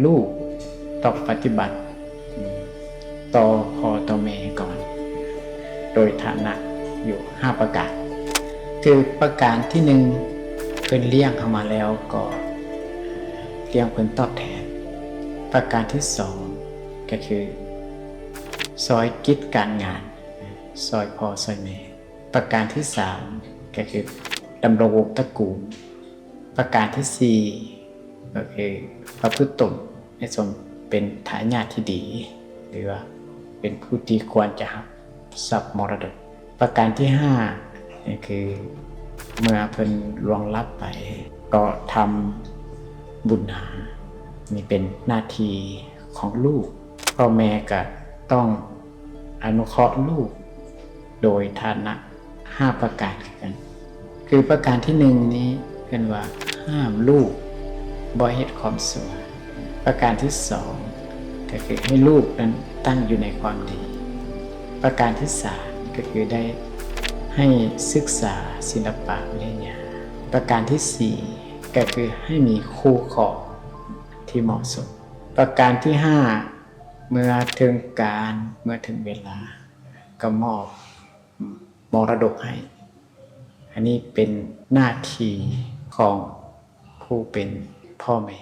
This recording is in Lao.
ລູກຕ້ອງປະຕິບັດຕໍ່ພໍ່ຕໍ່ແມ່ກ່ອນ ໂດຍຖານະຢູ່ຫ້າປະການ. ຄືປະການທີໜຶ່ງ ເພິ່ນລ້ຽງເຮົາມາແລ້ວກໍລ້ຽງເພິ່ນຕອບແທນ. ປະການທີສອງ ກໍຄືຊ່ອຍກິດການງານ ຊ່ອຍພໍ່ຊ່ອຍແມ່. ປະການທີສາມ ກໍຄືດຳລົງວົງຕະກູນ. ປະການທີສີ່ ກໍຄືປະພຶດຕົນໃຫ້ສົມເປັນທາຍາດທີ່ດີ ຫຼືວ່າເປັນຜູ້ທີ່ຄວນຈະຮັບຊັບມໍລະດົກ. ປະການທີຫ້າ ກໍຄືເມື່ອເພິ່ນລ່ວງລັບໄປ ກໍທຳບຸນນາ. ນີ້ເປັນໜ້າທີ່ຂອງລູກ. ພໍ່ແມ່ກໍຕ້ອງອະນຸເຄາະລູກໂດຍຖານະຫ້າປະການຄືກັນ. ຄືປະການທີໜຶ່ງນີ້ເອີ້ນວ່າຫ້າມລູກບໍ່ເຮັດຄວາມຊົ່ວ. ປະການທີສອງ ກໍຄືໃຫ້ລູກນັ້ນຕັ້ງຢູ່ໃນຄວາມດີ. ປະການທີສາມ ກໍຄືໄດ້ໃຫ້ສຶກສາສິລະປະວິລິຍະ. ປະການທີສີ່ ກໍຄືໃຫ້ມີຄູ່ຄອງທີ່ເໝາະສົມ. ປະການທີຫ້າ ເມື່ອເຖິງການ ເມື່ອເຖິງເວລາ ກໍມອບມໍລະດົກໃຫ້. ອັນນີ້ເປັນໜ້າທີ່ຂອງຜູ້ເປັນພໍ່ແມ່.